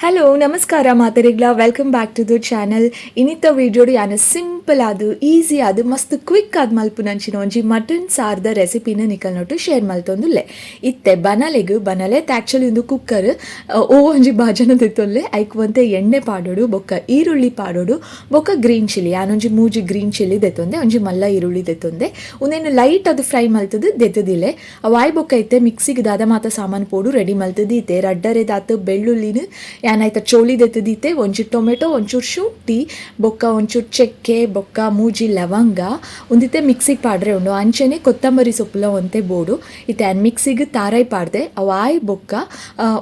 Hello ನಮಸ್ಕಾರ ಮಾತರಿಗ್ಲ, welcome back to the channel. ಇನ್ನಿತ್ತ ವಿಡಿಯೋಡು ಯಾನ simple ಆದು ಈಸಿ ಆದು ಮಸ್ತ್ ಕ್ವಿಕ್ ಆದ್ ಮಲ್ಪುನಂಚಿನ ಒಂಜಿ ಮಟನ್ ಸಾರ್ದ ರೆಸಿಪಿನ ನಿಕಲ್ ನೊಟ್ಟು ಶೇರ್ ಮಲ್ತೊಂದುಲ್ಲೆ. ಇತ್ತೆ ಬನಲೆಗ್ ಬನಲೆ ಆಕ್ಚುಲಿ ಒಂದು ಕುಕ್ಕರ್ ಓ ಒಂಜಿ ಬಾಜನ ದೆತ್ತೊಲ್ಲೆ. ಐಕ್ ಒಂತೆ ಎಣ್ಣೆ ಪಾಡೋಡು, ಬೊಕ್ಕ ಈರುಳ್ಳಿ ಪಾಡೋಡು, ಬೊಕ್ಕ ಗ್ರೀನ್ ಚಿಲ್ಲಿ. ಯಾನೊಂಜಿ ಮೂಜಿ ಗ್ರೀನ್ ಚಿಲ್ಲಿ ದೆತ್ತೊಂದೆ, ಒಂಜಿ ಮಲ್ಲ ಈರುಳ್ಳಿ ದೆತ್ತೊಂದೆ. ಉಂದೆನ್ ಲೈಟ್ ಅದು ಫ್ರೈ ಮಲ್ತದು ದೆತ್ತದಿಲ್ಲೆ. ಅವಾಯ್ ಬೊಕ್ಕ ಇತ್ತೆ ಮಿಕ್ಸಿಗೆ ದಾದ ಮಾತ ಸಾಮಾನು ಪೋಡು ರೆಡಿ ಮಲ್ತದೀತೆ. ರಡ್ಡರೆ ದಾತ್ ಬೆಳ್ಳುಳ್ಳಿನ ಯಾನ್ ಐತ ಚೋಲಿ ದೆತ್ತದೀತೆ. ಒಂಜಿ ಟೊಮೆಟೊ, ಒಂಚೂರು ಶುಂಠಿ, ಬೊಕ್ಕ ಒಂಚೂರು ಚಕ್ಕೆ, ಬೊಕ್ಕ ಮೂಜಿ ಲವಂಗ ಉಂದಿತ್ತೆ ಮಿಕ್ಸಿಗೆ ಪಾಡ್ರೆ ಉಂಡು. ಅಂಚೆನೆ ಕೊತ್ತಂಬರಿ ಸೊಪ್ಪುಲ ಒಂತೆ ಬೋಡು. ಇತ್ತೆ ಆನ್ ಮಿಕ್ಸಿಗೆ ತಾರಾಯಿ ಪಾಡ್ದೆ. ಅವಾಯ್ ಬೊಕ್ಕ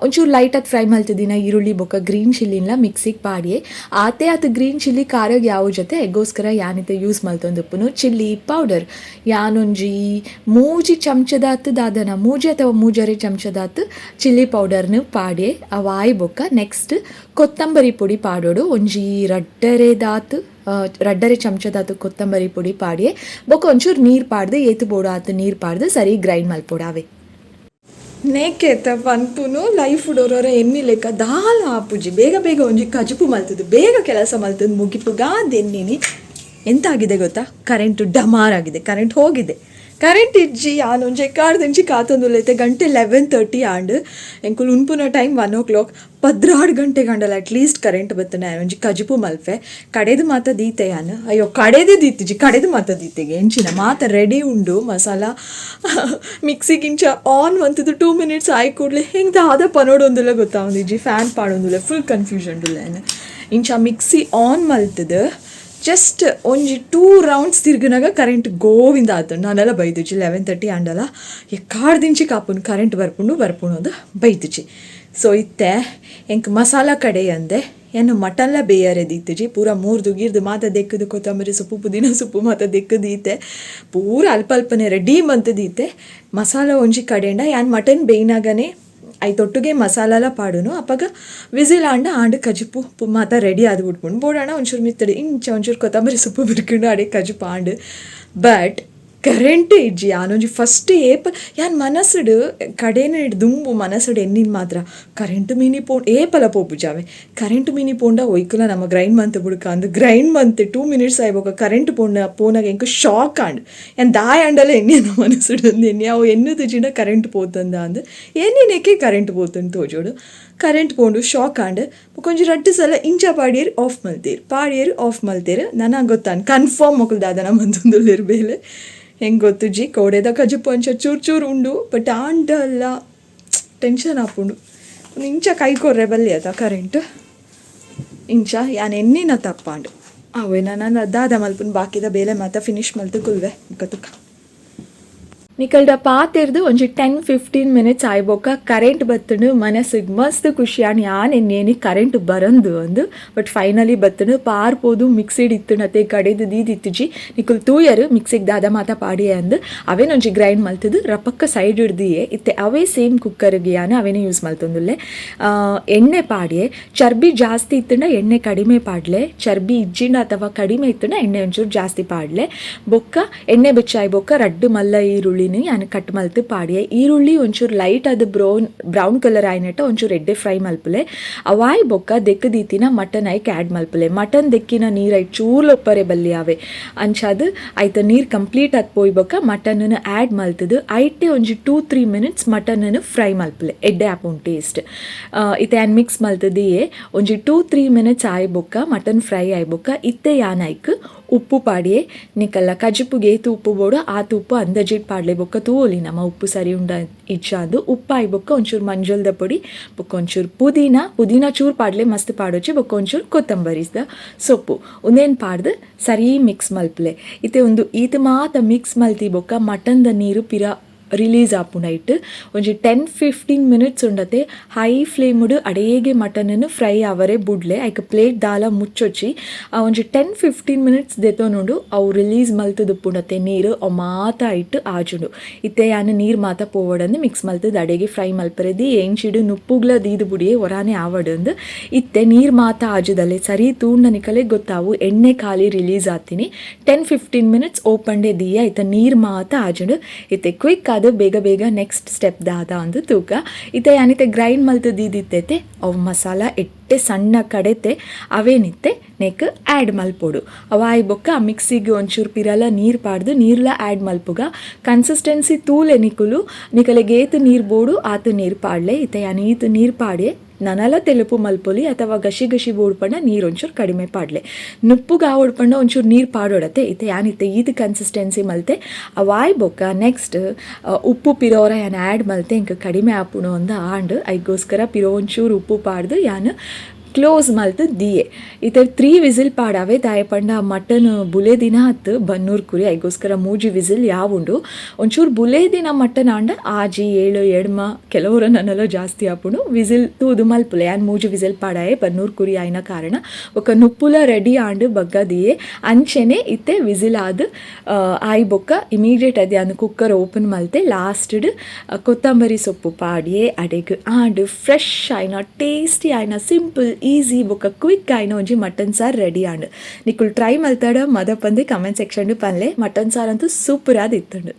ಒಂಚೂರು ಲೈಟ್ ಆದ್ ಫ್ರೈ ಮಲ್ತದಿನ ಈರುಳ್ಳಿ ಬೊಕ್ಕ ಗ್ರೀನ್ ಚಿಲ್ಲಿನ್ಲ ಮಿಕ್ಸಿಗೆ ಪಾಡಿಯೆ. ಆತೆ ಆತ್ ಗ್ರೀನ್ ಚಿಲ್ಲಿ ಖಾರಗ್ ಯಾವ ಜೊತೆ ಎಗೋಸ್ಕರ ಯಾನಿತೆ ಯೂಸ್ ಮಲ್ತೊಂದುಪ್ಪುನು ಚಿಲ್ಲಿ ಪೌಡರ್. ಯಾನೊಂಜಿ ಮೂಜಿ ಚಮಚದಾತ್ ದಾದನ ಮೂಜಿ ಅಥವಾ ಮೂಜರೆ ಚಮಚದಾತ್ ಚಿಲ್ಲಿ ಪೌಡರ್ನ ಪಾಡಿಯೆ. ಅವಾಯ್ ಬೊಕ್ಕ ನೆಕ್ಸ್ಟ್ ಕೊತ್ತಂಬರಿ ಪೊಡಿ ಪಾಡೋಡು. ಒಂಜಿ ರಡ್ಡರೆ ದಾತ್ ರಡ್ಡರೆ ಚಮಚದಾತ್ ಕೊತ್ತಂಬರಿ ಪೊಡಿ ಪಾಡಿಯೆ. ಬೊಕ್ಕ ಒಂಚೂರು ನೀರು ಪಾಡ್ದು, ಏತು ಬೋಡು ಆತು ನೀರು ಪಾಡ್ದು ಸರಿ ಗ್ರೈಂಡ್ ಮಲ್ಪೊಡಾವೆ. ನೇಕೆತ ಪನ್ಪುನು ಲೈಫ್ ಡೋರೊರ ಎನ್ನಿ ಲೆಕ್ಕ ದಾಲ ಆಪುಜಿ. ಬೇಗ ಬೇಗ ಒಂಜಿ ಕಜುಪು ಮಲ್ತದು ಬೇಗ ಕೆಲಸ ಮಲ್ತದು ಮುಗಿಪುಗಾ ದೆನ್ನಿನಿ. ಎಂತ ಆಗಿದೆ ಗೊತ್ತಾ? ಕರೆಂಟ್ ಡಮಾರ್ ಆಗಿದೆ, ಕರೆಂಟ್ ಹೋಗಿದೆ, ಕರೆಂಟ್ ಇಜ್ಜಿ. ಯಾನೊಂಜಿ ಎಕ್ಕಾರ್ದಿಂಚಿ ಕಾತೊಂದುಲ್ಲೈತೆ. ಗಂಟೆ 11:30 ಆಂಡ್. ಎಂಕುಲು ಉನ್ಪುನ ಟೈಮ್ 1 ಓ ಕ್ಲಾಕ್. 12 ಗಂಟೆ ಗಂಡಲ at least current ಬತ್ತನೆ ಒಂಜಿ ಕಜಿಪು ಮಲ್ಪೆ. ಕಡೆದು ಮಾತ ದೀತೆ ಯಾನ್. ಅಯ್ಯೋ, ಕಡೆದೇ ದೀತಿಜಿ, ಕಡೆದು ಮಾತ ದೀತೆಗೆ. ಎಂಚಿನ ಮಾತ ರೆಡಿ ಉಂಡು. ಮಸಾಲ ಮಿಕ್ಸಿಗಿಂಚ ಆನ್ ಮಂತದ್ದು 2 ಮಿನಿಟ್ಸ್ ಆಯ್ ಕೂಡಲೇ ಹೆಂಗೆ ದಾದ ಪನೋಡೊಂದುಲ್ಲ ಗೊತ್ತಾವೊಂದಿಜ್ಜಿ. ಫ್ಯಾನ್ ಪಾಡೊಂದುಲ್ಲ, ಫುಲ್ ಕನ್ಫ್ಯೂಷನ್ ಉಲ್ಲ. ಇಂಚ ಮಿಕ್ಸಿ ಆನ್ ಮಲ್ತದು ಜಸ್ಟ್ ಒಂಜಿ 2 ರೌಂಡ್ಸ್ ತಿರ್ಗನಾಗ ಕರೆಂಟ್ ಗೋವಿಂದ ಆತು. ನಾನೆಲ್ಲ ಬೈದುಜಿ. 11:30 ಆಂಡಲ ಎಕ್ಕಾಡ್ದಿಂಚಿ ಕಾಪುನು, ಕರೆಂಟ್ ಬರ್ಪುಂಡು ಬರ್ಪುಂಡು ಅಂದ್ ಬೈದುಜಿ. ಸೊ ಇತ್ತೆ ಎಂಕ್ ಮಸಾಲ ಕಡೆ ಅಂದೆ. ಏನು ಮಟನ್ಲ ಬೇಯರೆ ದೀತುಜಿ. ಪೂರ ಮೂರ್ದು ಗೀರ್ದು ಮಾತ ದೆಕ್ಕದು, ಕೊತ್ತಂಬರಿ ಸೊಪ್ಪು, ಪುದೀನ ಸೊಪ್ಪು ಮಾತ ದೆಕ್ಕದೀತೆ. ಪೂರ ಅಲ್ಪ ಅಲ್ಪನೆ ರೆಡಿ ಮಂತದೀತೆ. ಮಸಾಲ ಒಂಜಿ ಕಡೆಂಡ ಯಾನ್ ಮಟನ್ ಬೇಯ್ನಾಗನೆ ಐತೊಟ್ಟುಗೆ ಮಸಾಲಾಲ ಪಾಡುನು. ಅಪಗ ವಿಸಿಲ್ ಆಂಡ ಆಂಡ್ ಕಜಿಪು ಮಾತ ರೆಡಿ ಆದ್ ಬಿಟ್ಪುಂಡು. ಬೋಡಾಣ ಒಂಚೂರು ಮಿತ್ತಡಿ ಇಂಚ ಒಂಚೂರು ಕೊತ್ತಂಬರಿ ಸೊಪ್ಪು ಬಿರ್ಕೊಂಡು ಅಡೆ ಕಜಿಪು and. But current ಇಜ್ಜಿ. ಯಾನೊಂಜಿ ಫಸ್ಟ್ ಏಪ ಯಾನ್ ಮನಸ್ಸುಡು ಕಡೆನ ದುಂಬು ಮನಸ್ಸುಡು ಎನ್ನಿನ್ ಮಾತ್ರ ಕರೆಂಟ್ ಮಿನಿ ಪೋ ಏಪಲ ಪೋಪುಜಾವೆ. ಕರೆಂಟ್ ಮಿನಿ ಪೋಂಡ ಒಯ್ಕುಲ ನಮ್ಮ ಗ್ರೈಂಡ್ ಮಂತ್ ಬುಡ್ಕ ಅಂದ್ ಗ್ರೈಂಡ್ ಮಂತ್ 2 ಮಿನಿಟ್ಸ್ ಆಯ್ಬೋಕ ಕರೆಂಟ್ ಪೋಂಡ. ಪೋನಾಗ ಎಂಕ್ ಶಾಕ್ ಆಂಡ್. ಯಾನ್ ದಾಯ ಆಂಡಲ ಎನ್ನಿನ ಮನಸ್ಸುಡು ಅಂದ್ ಎನ್ನಿ ಅವು ಎನ್ನು ತುಜಿಂಡ ಕರೆಂಟ್ ಪೋತಂದ ಅಂದ್ ಎನ್ನಿನೆಕ್ಕೆ ಕರೆಂಟ್ ಪೋತಂದು ತೋಜೋಡು. ಕರೆಂಟ್ ಪೋಂಡು, ಶಾಕ್ ಆಂಡ್. ಬೊಕ ಒಂಜಿ ರಡ್ಡ್ ಸಲ ಇಂಚ ಪಾಡಿಯರ್, ಆಫ್ ಮಲ್ತೇರ್, ಪಾಡಿಯರ್, ಆಫ್ ಮಲ್ತೇರ್. ನನ ಗೊತ್ತಾನ್ ಕನ್ಫರ್ಮ್ ಮೊಕುಲು ದಾದನ ಮಂತೊಂದುಲ್ಲೆರ್ ಬೇಲೆ. ಹೆಂಗೆ ಗೊತ್ತುಜಿ. ಕೋಡೆದ ಕಜಿಪು ಅಂಚ ಚೂರು ಚೂರು ಉಂಡು. ಬಟ್ ಆಂಡಲ್ಲ ಟೆನ್ಷನ್ ಆಪುಂಡು. ಇಂಚ ಕೈ ಕೊರ್ರೆ ಬಲ್ಲಿ ಅದ ಕರೆಂಟ್ ಇಂಚ. ಯಾನ್ ಎನ್ನಿನ ತಪ್ಪಾಂಡು. ಅವೇ ನಾನು ದಾದ ಮಲ್ಪುನ್ ಬಾಕಿದ ಬೇಲೆ ಮಾತ ಫಿನಿಶ್ ಮಲ್ತು ಕುಲ್ವೆ ತುಕ್ಕ. ನಿಕಲ್ಡ ಪಾತೆರ್ದು ಒಂಜಿ 10-15 ಮಿನಿಟ್ಸ್ ಆಯ್ಬೊಕ್ಕ ಕರೆಂಟ್ ಬತ್ತುಂಡು. ಮನಸ್ಸಿಗೆ ಮಸ್ತ್ ಖುಷಿ ಆಂಡ್. ಯಾನ್ ಎನ್ನೇನಿ ಕರೆಂಟ್ ಬರಂದು ಅಂದು. ಬಟ್ ಫೈನಲಿ ಬತ್ತುಂಡು. ಪಾರ್ ಪೋದು ಮಿಕ್ಸಿಡ್ ಇತ್ತುಂಡತೆ, ಕಡೆದು ದೀದಿತ್ತುಜಿ. ನಿಕುಲ್ ತೂಯರು ಮಿಕ್ಸಿಗೆ ದಾದ ಮಾತ ಪಾಡಿಯೆ ಅಂದು. ಅವೇನೊಂಜಿ ಗ್ರೈಂಡ್ ಮಲ್ತದು ರಪಕ್ಕ ಸೈಡ್ ಹಿಡ್ದಿಯೆ. ಇತ್ತೆ ಅವೇ ಸೇಮ್ ಕುಕ್ಕರ್ಗೆ ಯಾನ್ ಅವೇನೇ ಯೂಸ್ ಮಲ್ತೊಂದುಲ್ಲೆ. ಎಣ್ಣೆ ಪಾಡಿಯೆ. ಚರ್ಬಿ ಜಾಸ್ತಿ ಇತ್ತುಂಡ ಎಣ್ಣೆ ಕಡಿಮೆ ಪಾಡ್ಲೆ. ಚರ್ಬಿ ಇಜ್ಜಿಂಡ ಅಥವಾ ಕಡಿಮೆ ಇತ್ತುಂಡ ಎಣ್ಣೆ ಒಂಚೂರು ಜಾಸ್ತಿ ಪಾಡ್ಲೆ. ಬೊಕ್ಕ ಎಣ್ಣೆ ಬೆಚ್ಚಾಯ್ ಬೊಕ್ಕ ರಡ್ಡು ಮಲ್ಲ ಈರುಳ್ಳಿನ ಯಾನ್ ಕಟ್ ಮಲ್ತು ಪಾಡಿಯೆ. ಈರುಳ್ಳಿ ಒಂಚೂರು ಲೈಟ್ ಅದು brown brown colour ಆಯ್ನೆಟ ಒಂಚೂರು ಎಡ್ಡೆ ಫ್ರೈ ಮಲ್ಪುಲೆ. ಅವಾಯ್ ಬೊಕ್ಕ ದೆಕ್ಕು ದೀತಿನ mutton hike add ಮಲ್ಪುಲೆ. Mutton ದೆಕ್ಕಿನ ನೀರು ಐಟ್ ಚೂರ್ಲೊಪ್ಪರೆ ಬಲ್ಲಿ ಆವೆ. ಅಂಚಾದ್ ಐತ ನೀರು ಕಂಪ್ಲೀಟ್ ಆದ್ ಪೋಯ್ ಬೊಕ್ಕ ಮಟನ್ ಆ್ಯಡ್ ಮಲ್ತದು ಐಟೆ ಒಂಜಿ 2-3 ಮಿನಿಟ್ಸ್ ಮಟನ್ ಫ್ರೈ ಮಲ್ಪುಲೆ. ಎಡ್ಡೆ ಆಪುಂಡು ಟೇಸ್ಟ್. ಇತ್ತೆ ಯಾನ್ ಮಿಕ್ಸ್ ಮಲ್ತದಿಯೇ. ಒಂಜಿ 2-3 ಮಿನಿಟ್ಸ್ ಆಯ್ ಬೊಕ್ಕ, ಮಟನ್ ಫ್ರೈ ಆಯ್ ಬೊಕ್ಕ ಇತ್ತೆ ಯಾನ್ ಐಕ್ ಉಪ್ಪು ಪಾಡಿಯೆ. ನಿಕಲ್ಲ ಕಜಿಪುಗೆ ಏತು ಉಪ್ಪು ಬೋಡು ಆತು ಉಪ್ಪು ಅಂದಾಜಿಟ್ ಪಾಡ್ಲೆ. ಬೊಕ್ಕ ತೂವೊಲಿ ನಮ್ಮ ಉಪ್ಪು ಸರಿ ಉಂಡ ಇಜ್ಜಾಂದು. ಉಪ್ಪು ಆಯ್ ಬೊಕ್ಕ ಒಂಚೂರು ಮಂಜಲ್ದ ಪೊಡಿ, ಬೊಕ್ಕ ಒಂಚೂರು ಪುದೀನ. ಪುದೀನ ಚೂರು ಪಾಡ್ಲೆ, ಮಸ್ತ್ ಪಾಡೊಚ್ಚಿ. ಬೊಕ್ಕ ಒಂಚೂರು ಕೊತ್ತಂಬರಿಸ್ದ ಸೊಪ್ಪು. ಉಂದೇನ್ ಪಾಡ್ದು ಸರಿ ಮಿಕ್ಸ್ ಮಲ್ಪುಲೆ. ಇತ್ತೆ ಒಂದು ಈತ ಮಾತ ಮಿಕ್ಸ್ ಮಲ್ತಿ ಬೊಕ್ಕ ಮಟನ್ದ ನೀರು ಪಿರ ರಿಲೀಸ್ ಆಪುಂಡು. ಐಟ್ ಒಂಜಿ 10-15 ಮಿನಿಟ್ಸ್ ಉಂಡತೆ ಹೈ ಫ್ಲೇಮುಡು ಅಡೇಗೆ ಮಟನನ್ನು ಫ್ರೈ ಅವರೆ ಬುಡ್ಲೆ. ಐಕ್ ಪ್ಲೇಟ್ ದಾಲ ಮುಚ್ಚೊಚ್ಚಿ. ಆ ಒಂಜಿ 10-15 ಮಿನಿಟ್ಸ್ ದೆತೊನುಂಡು. ಅವು ರಿಲೀಸ್ ಮಲ್ತುದುಪ್ಪುಂಡತೆ ನೀರು, ಅವು ಮಾತ ಐಟ್ ಆಜುಂಡು. ಇತ್ತೆ ಯಾನ್ ನೀರು ಮಾತ ಪೋವಡಂದು ಮಿಕ್ಸ್ ಮಲ್ತದ ಅಡೆಗೆ ಫ್ರೈ ಮಲ್ಪರೆದಿ. ಎಂಚಿಡು ನುಪ್ಪುಗ್ಲ ದೀದು ಬುಡಿಯೆ, ಒರಾನೆ ಆವಡಂದು. ಇತ್ತೆ ನೀರು ಮಾತ ಆಜುದಲ್ಲೆ. ಸರಿ ತೂಂಡ ನಿಕಲೆ ಗೊತ್ತಾವು, ಎಣ್ಣೆ ಖಾಲಿ ರಿಲೀಸ್ ಆತೀನಿ. 10-15 ಮಿನಿಟ್ಸ್ ಓಪನ್ಡೆ ದೀಯ. ಇತ್ತೆ ನೀರು ಮಾತ ಆಜುಂಡು. ಇತ್ತೆ ಕ್ವಿಕ್ ಆದ್ ಅಂಚಾದ್ ಬೇಗ ಬೇಗ ನೆಕ್ಸ್ಟ್ ಸ್ಟೆಪ್ ದಾದ ಅಂದ್ ತೂಕ. ಇತ್ತೆ ಯಾನಿತ್ತೆ ಗ್ರೈಂಡ್ ಮಲ್ತ್ ದೀದಿತ್ತೆತೆ ಅವು ಮಸಾಲ ಎಟ್ಟೆ ಸಣ್ಣ ಕಡೆತೆ ಅವೇನಿತ್ತೆ ನೆಕ್ ಆ್ಯಡ್ ಮಲ್ಪೊಡು. ಅವು ಆಯಿ ಬೊಕ್ಕ ಮಿಕ್ಸಿಗ್ ಒಂಚೂರು ಪಿರಲ ನೀರ್ ಪಾಡ್ದ್ ನೀರ್ಲ ಆ್ಯಡ್ ಮಲ್ಪುಗ. ಕನ್ಸಿಸ್ಟೆನ್ಸಿ ತೂಲೆ ನಿಕುಲು, ನಿಕಲೆಗ್ ಏತ್ ನೀರ್ ಬೋಡು ಆತ್ ನೀರ್ ಪಾಡ್ಲೆ. ಇತ್ತೆ ಯಾನ್ ಈತ್ ನೀರ್ ಪಾಡ್ಯೆ. ನನಲ ತೆಲುಪು ಮಲ್ಪೊಲಿ ಅಥವಾ ಗಶಿ ಗಶಿ ಬೋಡು ಪಂಡ ನೀರ್ ಒಂಚೂರು ಕಡಿಮೆ ಪಾಡ್ಲೆ. ನುಪ್ಪುಗ್ ಆವೊಡು ಪಂಡ ಒಂಚೂರು ನೀರ್ ಪಾಡೊಡತೆ. ಇತ್ತೆ ಯಾನ್ ಇತ್ತೆ ಈತ್ ಕನ್ಸಿಸ್ಟೆನ್ಸಿ ಮಲ್ತೆ. ಅವಾಯ್ ಬೊಕ್ಕ ನೆಕ್ಸ್ಟ್ ಉಪ್ಪು ಪಿರೋರ ಯಾನ್ ಆ್ಯಡ್ ಮಲ್ತೆ. ಎಂಕ್ ಕಡಿಮೆ ಆಪುಂಡು ಅಂದ್ ಆಂಡ್. ಐಗೋಸ್ಕರ ಪಿರ ಒಂಚೂರು ಉಪ್ಪು ಪಾಡ್ದ್ ಯಾನ್ ಕ್ಲೋಸ್ ಮಲ್ತ್ ದೀಯೆ. ಇತ್ತೆ ತ್ರೀ ವಿಸಿಲ್ ಪಾಡಾವೆ. ದಾಯೆ ಪಂಡ ಮಟನ್ ಬುಲೆದಿನ ಅತ್ತ್ ಬನ್ನೂರು ಕುರಿ, ಐಗೋಸ್ಕರ ಮೂಜಿ ವಿಸಿಲ್ ಯಾವುಂಡು. ಒಂಚೂರು ಬುಲೆದಿನ ಮಟನ್ ಆಂಡ ಆಜಿ, ಏಳು, ಎಡ್ಮ, ಕೆಲವೊರ ನನಲ ಜಾಸ್ತಿ ಆಪುಂಡು. ವಿಸಿಲ್ ತೂದು ಮಲ್ಪುಲೆ. ಯಾನ್ ಮೂಜಿ ವಿಸಿಲ್ ಪಾಡಾಯೆ ಬನ್ನೂರು ಕುರಿ ಆಯಿನ ಕಾರಣ. ಬೊಕ್ಕ ನುಪ್ಪುಲ ರೆಡಿ ಆಂಡ್ ಬಗ್ಗ ದೀಯೆ. ಅಂಚೆನೆ ಇತ್ತೆ ವಿಸಿಲ್ ಆದ್ ಆಯಿ ಬೊಕ್ಕ ಇಮಿಡಿಯೇಟ್ ಆದ್ ಯಾನ್ ಕುಕ್ಕರ್ ಓಪನ್ ಮಲ್ತೆ. ಲಾಸ್ಟ್ಡ್ ಕೊತ್ತಂಬರಿ ಸೊಪ್ಪು ಪಾಡ್ಯೆ. ಅಡೆಗ್ ಆಂಡ್ ಫ್ರೆಶ್ ಆಯಿನ ಟೇಸ್ಟಿ ಆಯಿನ ಸಿಂಪಲ್ ಈಸಿ ಬೊಕ್ಕ ಕ್ವಿಕ್ ಆಯಿನ ಒಂಜಿ mutton sir ready ಆಂಡ್. ನಿಕುಲು ಟ್ರೈ ಮಲ್ತಡ ಮದಪಂದೆ ಕಮೆಂಟ್ ಸೆಕ್ಷನ್ ಪನ್ಲೆ. ಮಟನ್ ಸಾರ್ ಅಂತೂ ಸೂಪರ್ ಆದ್ ಇತ್ತುಂಡು.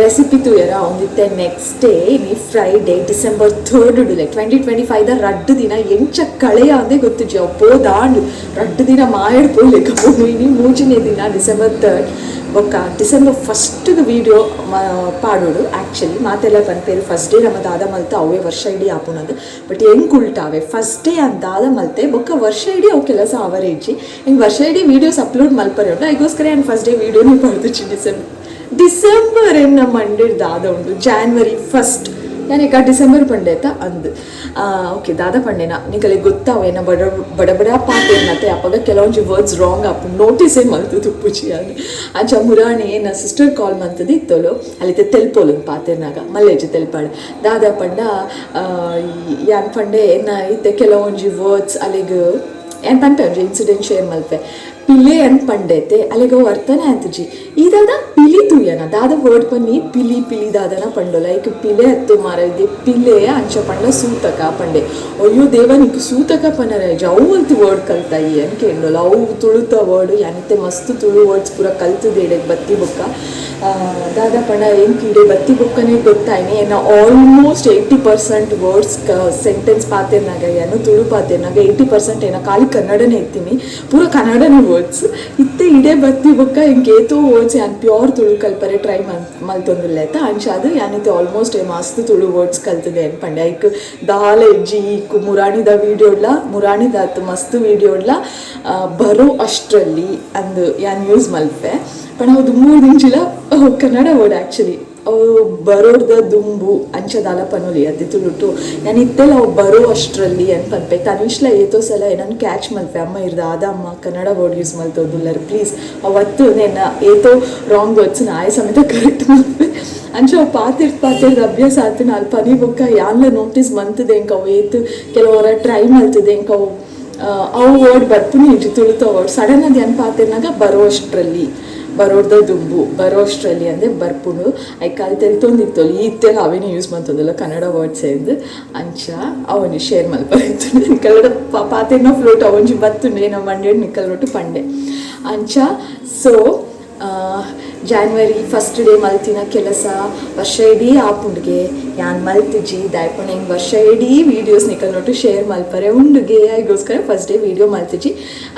ರೆಸಿಪಿ ತೂಯರ ಒಂದಿತ್ತೆ ನೆಕ್ಸ್ಟ್ ಡೇ ಇನಿ ಫ್ರೈಡೇ ಡಿಸೆಂಬರ್ 3 ಉಡುಲೆ. 2025 ದ ರಡ್ಡ್ ದಿನ ಎಂಚ ಕಳೆಯ ಅಂದೇ ಗೊತ್ತುಜಿ. ಅವು ಪೋದಾಂಡು ರಡ್ಡ್ ದಿನ ಮಾಯಡ್ ಪೋಯ್ಲೆಕ ಪೋಂಡು. ಇನಿ ಮೂಜಿನೇ ದಿನ ಡಿಸೆಂಬರ್ 3. ಬೊಕ್ಕ ಡಿಸೆಂಬರ್ ಫಸ್ಟ್ಗ್ ವೀಡಿಯೋ ಪಾಡೋಡು. ಆ್ಯಕ್ಚುಲಿ ಮಾತೆಲ್ಲ ಪನ್ಪೇರು ಫಸ್ಟ್ ಡೇ ನಮ್ಮ ದಾದ ಮಲ್ತ ಅವೇ ವರ್ಷ ಇಡೀ ಆಪುನಂದು. ಬಟ್ ಎಂಕ್ ಉಲ್ಟಾವೆ. ಫಸ್ಟ್ ಡೇ ಅಂತ ದಾದ ಮಲ್ತೆ ಬೊಕ್ಕ ವರ್ಷ ಇಡೀ ಅವು ಕೆಲಸ ಅವರೇಜಿ. ಎಂಕ್ ವರ್ಷ ಇಡೀ ವೀಡಿಯೋಸ್ ಅಪ್ಲೋಡ್ ಮಲ್ಪರೆ ಉಂಡು. ಐಗೋಸ್ಕರ ಯಾನ್ ಫಸ್ಟ್ ಡೇ ವೀಡಿಯೋನೇ ಪಾಡ್ದುಜಿ. ಡಿಸೆಂಬರ್ ಡಿಸೆಂಬರ್ ಎನ್ನ ಮಂಡೆಡ್ ದಾದ ಉಂಡು, ಜಾನ್ವರಿ ಫಸ್ಟ್. ಯಾನ್ ಡಿಸೆಂಬರ್ ಪಂಡೇತ ಅಂದ್. ಓಕೆ, ದಾದ ಪಂಡೇನ ನಿಕಲೆಗ್ ಗೊತ್ತಾವ ಎನ್ನ ಬಡ ಬಡ ಬಡ ಪಾತೆರ್ನತೆ. ಅಪಗ ಕೆಲವೊಂಜಿ ವರ್ಡ್ಸ್ ರಾಂಗ್ ಆಪುಂಡು, ನೋಟಿಸೇ ಮಲ್ತು ತುಪ್ಪುಜಿ ಅದು. ಅಂಚ ಮುರಾಣಿ ಎನ್ನ ಸಿಸ್ಟರ್ ಕಾಲ್ ಮಲ್ತದ ಇತ್ತೋಲು. ಅಲ್ಲಿತ್ತೆ ತೆಲ್ಪೋಲು ಪಾತೆರ್ನಾಗ ಮಲ್ಲೇಜಿ ತೆಲ್ಪಾಡು. ದಾದ ಪಂಡ ಯಾನ್ ಪಂಡೆ ಎನ್ನ ಇತ್ತೆ ಕೆಲವೊಂಜಿ ವರ್ಡ್ಸ್ ಅಲ್ಲಿಗ್ ಯಾನ್ ಪನ್ಪೆ, ಒಂಜಿ ಇನ್ಸಿಡೆಂಟ್ ಶೇರ್ ಮಲ್ಪೆ. ಪಿಲೆ ಅನ್ ಪಂಡೈತೆ, ಅಲ್ಲಿಗೆ ಅವು ಅರ್ಥನೇ ಆತುಜಿ. ಈ ದಾದ ಪಿಲಿ ತೂಯನ ದಾದ ವರ್ಡ್ ಪನ್ನಿ, ಪಿಲಿ ಪಿಲಿ ದಾದನ ಪಂಡೋ. ಲೈಕ್ ಪಿಲೆ ಅತ್ತು ಮಾರ ಇದೆ ಪಿಲೆ. ಅಂಚ ಪಂಡ ಸೂತಕ ಪಂಡೆ. ಅಯ್ಯೋ ದೇವ, ನಿಕ್ ಸೂತಕ ಪನರ ಅವು ಅಲ್ತು ವರ್ಡ್ ಕಲ್ತಾಯಿ ಅನ್ ಕೇಂಡೋಲ. ಅವು ತುಳುತ ವರ್ಡ್. ಯಾನಿತ್ತೆ ಮಸ್ತ್ ತುಳು ವರ್ಡ್ಸ್ ಪೂರ ಕಲ್ತುದೇಡೆ ಬತ್ತಿ ಬೊಕ್ಕ. ದಾದ ಪಂಡ ಎಂಕ್ ಇಡೆ ಬತ್ತಿ ಬೊಕ್ಕನೆ ಗೊತ್ತಾಯ್ನಿ ಎನ್ನ ಆಲ್ಮೋಸ್ಟ್ 80% ವರ್ಡ್ಸ್ ಸೆಂಟೆನ್ಸ್ ಪಾತೆರ್ನಾಗ, ಯಾನು ತುಳು ಪಾತೆರ್ನಾಗ 80% ಏನ ಖಾಲಿ ಕನ್ನಡನೇ ಇತ್ತೀನಿ, ಪೂರ ಕನ್ನಡನೇ ವರ್ಡ್ಸ್ ಇತ್ತೆ. ಇಡೆ ಬತ್ತಿ ಬೊಕ್ಕ ಎಂಕ್ ಏತೋ ವರ್ಡ್ಸ್ ಯಾನ್ ಪ್ಯೂರ್ ತುಳು ಕಲ್ಪರೆ ಟ್ರೈ ಮಲ್ತೊಂದುಲ್ಲೆ ಆಯ್ತಾ. ಅಂಚಾದ್ ಯಾನಿತ್ತೆ ಆಲ್ಮೋಸ್ಟ್ ಮಸ್ತ್ ತುಳು ವರ್ಡ್ಸ್ ಕಲ್ತದೆ ಪಂಡೆ. ಐಕ್ ದಾಲ ಇಜ್ಜಿ. ಮುರಾಣಿದ ವೀಡಿಯೋಡ್ಲ, ಮುರಾಣಿದಾತ್ ಮಸ್ತ್ ವೀಡಿಯೋಡ್ಲ ಬರೋ ಅಷ್ಟರಲ್ಲಿ ಅಂದ್ ಯಾನ್ ಯೂಸ್ ಮಲ್ಪೆ. ಪಂಡ ಅವು ದುಂಬು ದಿಂಚಿಲ ಕನ್ನಡ ವರ್ಡ್ ಆ್ಯಕ್ಚುಲಿ. ಅವು ಬರೋಡ್ದ ದುಂಬು ಅಂಚದಾಲ ಪನೊಲಿ ಅತ್ತೆ ತುಳುಟು. ನಾನು ಇತ್ತೆಲ್ಲ ಅವು ಬರೋ ಅಷ್ಟರಲ್ಲಿ ಅನ್ ಪನ್ಪೆ. ತನಿಷ್ಲ ಏತೋ ಸಲ ಏನನ್ನು ಕ್ಯಾಚ್ ಮಲ್ಪೆ, ಅಮ್ಮ ಇರ್ದ ಆದ ಅಮ್ಮ ಕನ್ನಡ ವರ್ಡ್ ಯೂಸ್ ಮಲ್ತೋದುಲ್ಲರ್ ಪ್ಲೀಸ್ ಅವತ್ತು ನೆನ್ನ ಏತೋ ರಾಂಗ್ ವರ್ಡ್ಸ್ ಆಯ ಸಮೇತ ಕರೆಕ್ಟ್ ಮಲ್ಪೆ. ಅಂಚ ಅವು ಪಾತಿರ್ದು ಪಾತಿರ್ದು ಅಭ್ಯಾಸ ಆತು. ಅಲ್ಪ ಪನಿ ಬೊಕ್ಕ ಯಾನ್ಲ ನೋಟಿಸ್ ಮಂತದೆ ಎಂಕ್ ಅವು ಏತ್ ಕೆಲವರ ಟ್ರೈ ಮಲ್ತದೆ. ಎಂಕ್ ಅವು ಅವು ವರ್ಡ್ ಬರ್ಪುನಿ ಇಜ್ಜಿ ತುಳುತ ವರ್ಡ್. ಸಡನ್ ಅದು ಏನ್ ಪಾತಿರ್ನಾಗ ಬರೋ ಅಷ್ಟರಲ್ಲಿ, ಬರೋಡ್ದ ದುಂಬು, ಬರೋ ಅಷ್ಟರಲ್ಲಿ ಅಂದರೆ ಬರ್ಪುಂಡು. ಐಕ್ ಅಲ್ಲಿ ತೆಲ್ತೊಂದಿತ್ತು. ಇತ್ತೆಲ್ಲ ಅವೇನೇ ಯೂಸ್ ಮಂತೊಂದುಲ್ಲ ಕನ್ನಡ ವರ್ಡ್ಸ್ ಎಂದು. ಅಂಚ ಅವನಿ ಶೇರ್ ಮಲ್ಪರಿತ್ತು. ನಿಕಲ್ಡ ಪಾತೆರ್ನ ಫ್ಲೋಟ್ ಅವೊಂಜಿ ಬತ್ತುಂಡು ಏನೋ ಮಂಡ್ಯಡ್ ನಿಕಲ್ನೊಟ್ಟು ಪಂಡೆ. ಅಂಚ so January first day ಮಲ್ತಿನ ಕೆಲಸ ವರ್ಷ ಇಡೀ ಆಪುಂಡುಗೆ. ಯಾನ್ ಮಲ್ತಿಜಿ ದಾಯಪಂಡ ಹಿಂಗೆ ವರ್ಷ ಇಡೀ ವೀಡಿಯೋಸ್ ನಿಕಲ್ನೊಟ್ಟು ಶೇರ್ ಮಲ್ಪರೆ ಉಂಡುಗೆ. ಐಗೋಸ್ಕರ first day video ಮಲ್ತಿಜಿ.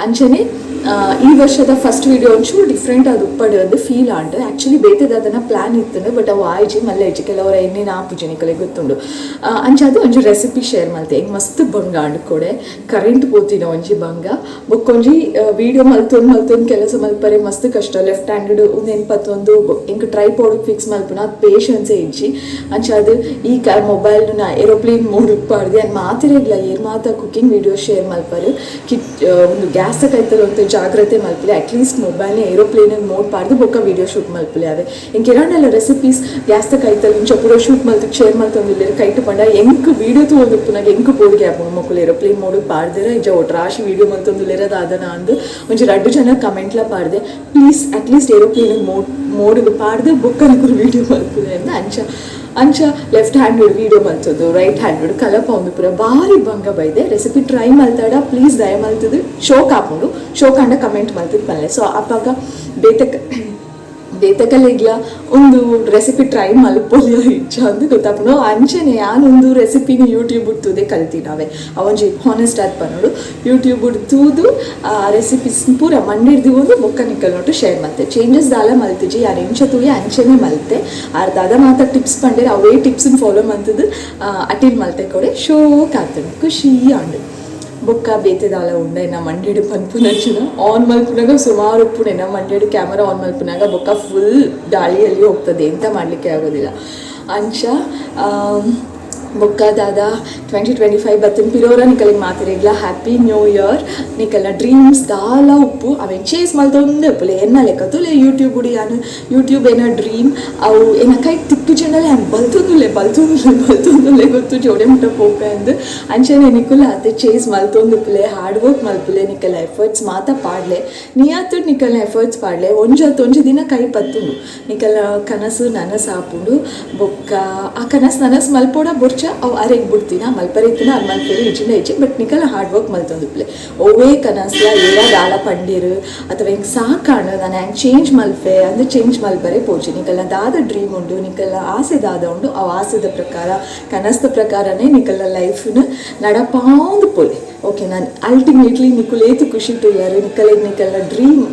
ಅಂಚನೆ ಈ ವರ್ಷದ ಫಸ್ಟ್ ವೀಡಿಯೋ ಒಂಚೂರು ಡಿಫ್ರೆಂಟ್ ಅದು ಉಪ್ಪಡು ಅದು ಫೀಲ್ ಆಂಡ್. ಆ್ಯಕ್ಚುಲಿ ಬೇತೆದಾದನ ಪ್ಲಾನ್ ಇತ್ತು, ಬಟ್ ಅವು ಆಯ್ಜಿ ಮಲ್ಲ ಇಜ್ಜಿ. ಕೆಲವರ ಎಣ್ಣೆ ಆಪುಜಿ ನಿಕಲೆಗ್ ಗೊತ್ತುಂಡು. ಅಂಚ ಅದು ಒಂಜಿ ರೆಸಿಪಿ ಶೇರ್ ಮಲ್ತೆ. ಎಂಕ್ ಮಸ್ತ್ ಬಂಗ ಆಂಡ್ ಕೊಡೆ. ಕರೆಂಟ್ ಪೋತಿನ ಒಂಜಿ ಬಂಗ. ಬೊಕ್ಕೊಂಜಿ ವೀಡಿಯೋ ಮಲ್ತೊಂದು ಮಲ್ತೊಂದು ಕೆಲಸ ಮಲ್ಪರೆ ಮಸ್ತ್ ಕಷ್ಟ. ಲೆಫ್ಟ್ ಹ್ಯಾಂಡೆಡ್ ಉಂದೆನ್ ಪತ್ತೊಂದು ಎಂಕ್ ಟ್ರೈಪಾಡ್ ಫಿಕ್ಸ್ ಮಲ್ಪುನ ಅದು ಪೇಷನ್ಸೇ ಇಜ್ಜಿ. ಅಂಚ ಅದು ಈ ಕ ಮೊಬೈಲ್ ನ ಏರೋಪ್ಲೇನ್ ಮೋಡ್ ಪಾಡ್ದು ಯಾನ್ ಮಾತೆರೆಗ್ಲ ಏರ್ ಮಾತ cooking video share ಮಲ್ಪರು kit ಒಂದು ಗ್ಯಾಸ್ ಕೈತಲ್ ಒಂತೆ ಜಾಗ್ರತೆ ಮಲ್ಪುಲೆ. ಅಟ್ಲೀಸ್ಟ್ ಮೊಬೈಲ್ನ ಏರೋಪ್ಲೇನ್ ಮೋಡ್ ಪಾಡ್ದು ಬೊಕ್ಕ ವೀಡಿಯೋ ಶೂಟ್ ಮಲ್ಪುಲೆ. ಅವೆ ಎಂಕ್ ಏರಾಂಡಲ ರೆಸಿಪೀಸ್ ಗ್ಯಾಸ್ ಕೈತಲ್ ಇಂಚ ಪೂರ ಶೂಟ್ ಮಲ್ತ್ ಶೇರ್ ಮಲ್ತೊಂದುಲ್ಲೆರ್ ಕೈಟ್ ಪಂಡ ಎಂಕ್ ವೀಡಿಯೋ ತೂವೊಂದುಪ್ಪುನಾಗ ಎಂಕ್ ಪೋಡಿಗೆ ಆಪುಂಡು, ಮೊಕುಲು ಏರೋಪ್ಲೇನ್ ಮೋಡ್ ಪಾಡ್ದೆರ ಇಜ್ಜ ಒಟ್ರಾಶಿ ವೀಡಿಯೋ ಮಲ್ತೊಂದುಲ್ಲೆರ ದಾದನ ಅಂದ್. ಒಂಜಿ ರಡ್ಡ್ ಜನ ಕಮೆಂಟ್ಲ ಪಾಡ್ದೆ, please at least aeroplane mode ಮೋಡ್ಗ್ ಪಾಡ್ದು ಬೊಕ್ಕ ನಿಕುಲು ವೀಡಿಯೋ ಮಲ್ಪುಲೆ ಅಂದ್. ಅಂಚ ಅಂಚ left hand video ಮಲ್ತೊಂದು ರೈಟ್ ಹ್ಯಾಂಡ್ ಕಲಪೊಂದು ಪೂರ ಬಾರಿ ಬಂಗ ಬೈದೆ. ರೆಸಿಪಿ ಟ್ರೈ ಮಲ್ತಾಡ ಪ್ಲೀಸ್ ದಯ ಮಲ್ತದು ಶೋಕ್ ಆಪುಂಡು. ಶೋಕ್ ಆಂಡ ಕಮೆಂಟ್ ಮಲ್ತದು ಪನ್ಲೆ. ಸೊ ಅಪಗ ಬೇತೆ ಬೇತಕಲೆಗ್ಲ ಒಂದು ರೆಸಿಪಿ ಟ್ರೈ ಮಲ್ಪೊಲಿಯ ಇಜ್ಜ ಅಂದ್ ಗೊತ್ತಾಪುಂಡು. ಅಂಚನೆ ಯಾನ್ ಒಂದು ರೆಸಿಪಿನ ಯೂಟ್ಯೂಬ್ ತೂದೆ ಕಲ್ತಿನವೆ. ಅವೊಂಜಿ ಹಾನೆಸ್ಟ್ ಆದ್ ಪನೊಡು, ಯೂಟ್ಯೂಬ್ ತೂದು ಆ ರೆಸಿಪೀಸ್ ಪೂರ ಮಂಡೆಡ್ ದೀವೊಂದು ಬೊಕ್ಕ ನಿಕಲ್ನೊಟ್ಟು ಶೇರ್ ಮಲ್ತೆ. ಚೇಂಜಸ್ ದಾಲ ಮಲ್ತಿಜಿ, ಯಾನ್ ಎಂಚ ತೂಯೆ ಅಂಚನೆ ಮಲ್ತೆ. ಆರ್ ದಾದ ಮಾತ ಟಿಪ್ಸ್ ಪಂಡೆರ್, ಅವೇ ಟಿಪ್ಸ್ನ್ ಫಾಲೋ ಮಲ್ತುದು ಅಟಿಲ್ ಮಲ್ತೆ. ಕೊಡೆ ಶೋಕ್ ಆತುಂಡು, ಖುಷಿ ಆಂಡ್. ಬೊಕ್ಕ ಬೇತೆ ದಾಲ ಉಂಡ ಎನ್ನ ಮಂಡೆಡ್ ಪನ್ಪುನಂಚಿನ? ಆನ್ ಮಲ್ಪುನಗ ಸುಮಾರು ಉಪ್ಪುಂಡು ಎನ್ನ ಮಂಡೆಡ್. ಕ್ಯಾಮರಾ ಆನ್ ಮಲ್ಪುನಗ ಬೊಕ್ಕ ಫುಲ್ ಗಾಳಿಯಲ್ಲಿ ಹೋಗ್ತದೆ, ಎಂತ ಮಾಡಲಿಕ್ಕೆ ಆಗೋದಿಲ್ಲ. ಅಂಚ ಬೊಕ್ಕ ದಾದ, 2025 ಬತ್ತಿನ ಪಿರೋರ ನಿಕಲಿಗೆ ಮಾತೆರೆಗ್ಲ happy new year. ನಿಕಲ್ನ dreams ದಾಲ ಉಪ್ಪು, ಅವೆನ್ ಚೇಸ್ ಮಲ್ತೊಂದೇ ಉಪ್ಪುಲೆ. ಎನ್ನ ಲೆಕ್ಕ ತೂಲೆ, ಯೂಟ್ಯೂಬ್ ಯಾನ್ ಯೂಟ್ಯೂಬ್ ಏನ ಡ್ರೀಮ್, ಅವು ಎನ್ನ ಕೈಟ್ ತಿಕ್ಕುಜಂಡಲ ಯಾನ್ ಬಲ್ತೊಂದುಲ್ಲೆ, ಬಲ್ತೊಂದುಲ್ಲೆ, ಬಲ್ತೊಂದುಲ್ಲೆ, ಗೊತ್ತು ಜೋಡೆ ಮುಟ್ಟ ಪೋಪೆ ಅಂದ್. ಅಂಚನೆ ನಿಕುಲ ಅತೆ ಚೇಸ್ ಮಲ್ತೊಂದುಪ್ಪುಲೆ, ಹಾರ್ಡ್ ವರ್ಕ್ ಮಲ್ಪುಲೆ, ನಿಕಲ್ನ ಎಫರ್ಟ್ಸ್ ಮಾತ ಪಾಡ್ಲೆ, ನಿಯತ್ತುಡ್ ನಿಕಲ್ನ ಎಫರ್ಟ್ಸ್ ಪಾಡ್ಲೆ. ಒಂಜಿ ಒಂಜಿ ದಿನ ಕೈ ಪತ್ತುಂಡು, ನಿಕಲ್ನ ಕನಸು ನನಸು ಆಪುಂಡು. ಬೊಕ್ಕ ಆ ಕನಸು ನನಸು ಮಲ್ಪೋಡ ಬೊರ್ಚ, ಅವು ಅರೆಗ್ ಬುಡ್ತಿನ. ಮಲ್ಪರೆ ಇತ್ತಿನ ಅರ್ ಮಲ್ಪೆರು, ಇಜ್ಜಿಂಡ ಇಜ್ಜಿ. ಬಟ್ ನಿಕಲ್ನ ಹಾರ್ಡ್ ವರ್ಕ್ ಮಲ್ತೊಂದುಪ್ಪುಲೆ. ಒವ್ವೇ ಕನಸ್ಲ ಏರ ದಾಲ ಪಂಡಿರು ಅಥವಾ ಹಿಂಗೆ ಸಾಕಾಂಡ್, ನಾನು ಹ್ಯಾಂಗ್ ಚೇಂಜ್ ಮಲ್ಪೆ ಅಂದ್ರೆ ಚೇಂಜ್ ಮಲ್ಪರೆ ಪೋಚಿ. ನಿಕಲ್ನ ದಾದ ಡ್ರೀಮ್ ಉಂಡು, ನಿಕಲ್ನ ಆಸೆ ದಾದ ಉಂಡು, ಅವು ಆಸೆದ ಪ್ರಕಾರ, ಕನಸ್ದ ಪ್ರಕಾರನೇ ನಿಕಲ್ನ ಲೈಫ್ನ ನಡಪಾಂದು ಪೋಲೆ. ಓಕೆ, ನಾನು ಅಲ್ಟಿಮೇಟ್ಲಿ ನಿಕುಲು ಏತು ಖುಷಿ ತುಲ್ಲರು, ನಿಕಲೆಗ್ ನಿಕಲ್ನ ಡ್ರೀಮ್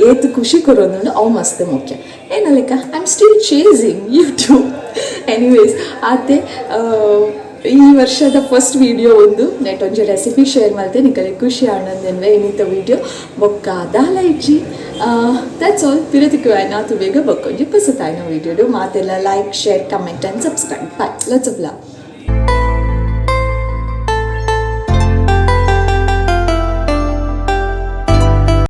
ಏತು ಖುಷಿ ಕೊರೊಂದುಂಡು, ಅವು ಮಸ್ತ್ ಮುಖ್ಯ. ಏನ ಲೆಕ್ಕ I am still chasing YouTube. Anyways, ಆತೆ. ಈ ವರ್ಷದ ಫಸ್ಟ್ ವಿಡಿಯೋ ಒಂದು ನೆಟ್ ಒಂಜಿ ರೆಸಿಪಿ ಶೇರ್ ಮಲ್ತೆ. ನಿಕಲೆ ಖುಷಿ ಆನಂದನ್ವೆ ಇನ್ನಿತ ವಿಡಿಯೋ. ಬೊಕ್ಕ ದಾಲ ಇಜ್ಜಿ, that's all. ಪಿರತಿಕ್ಕು ಆಯ್ನಾತು ಬೇಗ ಬೊಕ್ಕೊಂಜಿ ಪೊಸತಾಯಿನ ವಿಡಿಯೋಡು. ಮಾತೆಲ್ಲ like, share, comment and subscribe. Bye, lots of love.